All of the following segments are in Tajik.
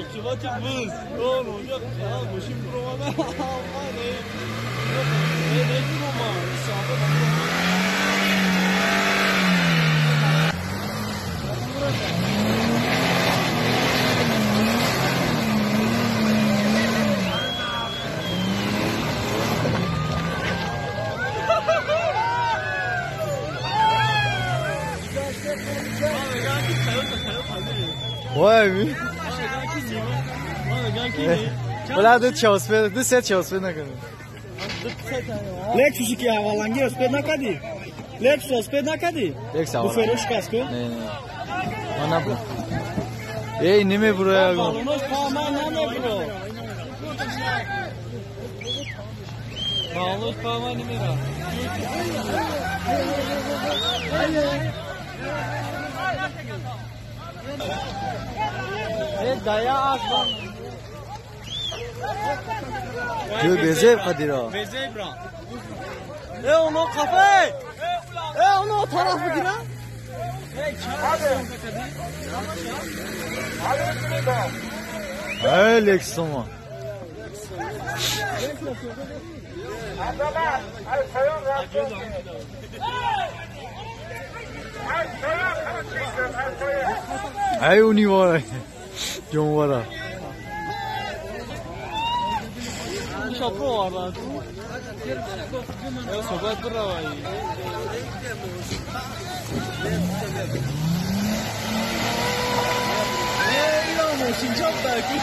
Оқибати буз. Он онҷо мошин буромада. Не бурома. Ой, бля, ду часпе, ду се часпе накунем. Лексуси ки авваланги успед накардӣ? Лексус успед накардӣ? Лекс аввал. Буферо шикаст ку? Не, не. Ман набуд. Эй, намебуро. Балонош па ман намебуро. Балонош па ман намера. Дая асбан. Ё безеб қадира. Безеб ра. Э оно кафе. Э оно тараф бигира. Эй Лексома. Ай унивора. Ҷонвара. Шапро овардан. Суҳбат биравай. Эй, мошин чап даку.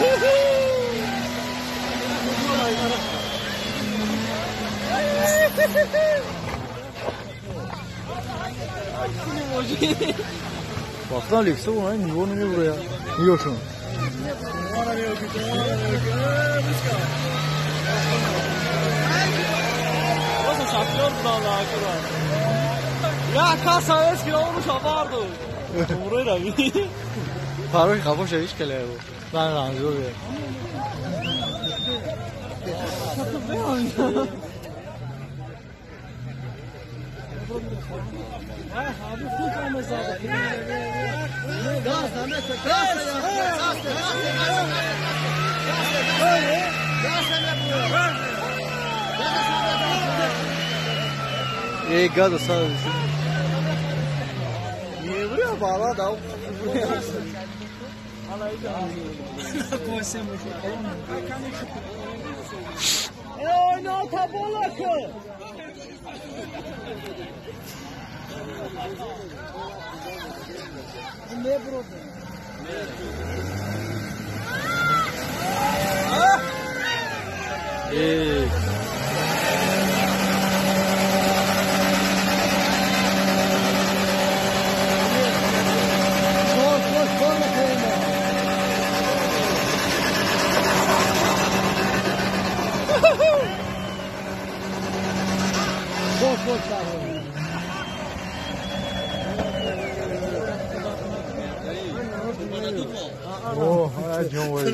Вақтан Лексо онай нигоҳ намебурояд. Нигоҳ кун. Я каса эски ону шабарду. Умрой рави. Фарух хафо шавиш келе. Ман ранжо бе. Эй, гада сразу. Не вря, бала, да. Эй, ну таболаку. Не брода. Эй. О, ҷонвар.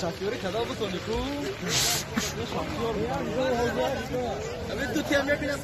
Шофёри када бутони ку? Шофёр. Ду тия мебинам.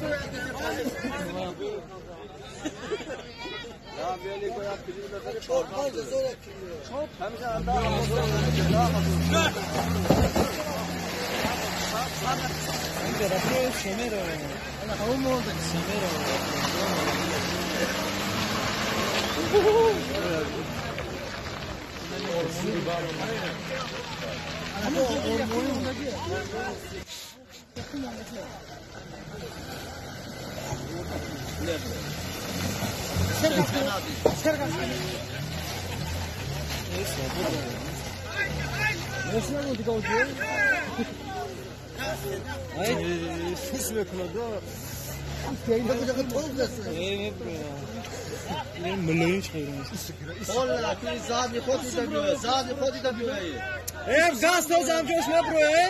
Миллион чӣ хеле. Ҳола ки задний ход дида биёй, задний ход дида биёй. Э, газ тозам ҷош набро, э?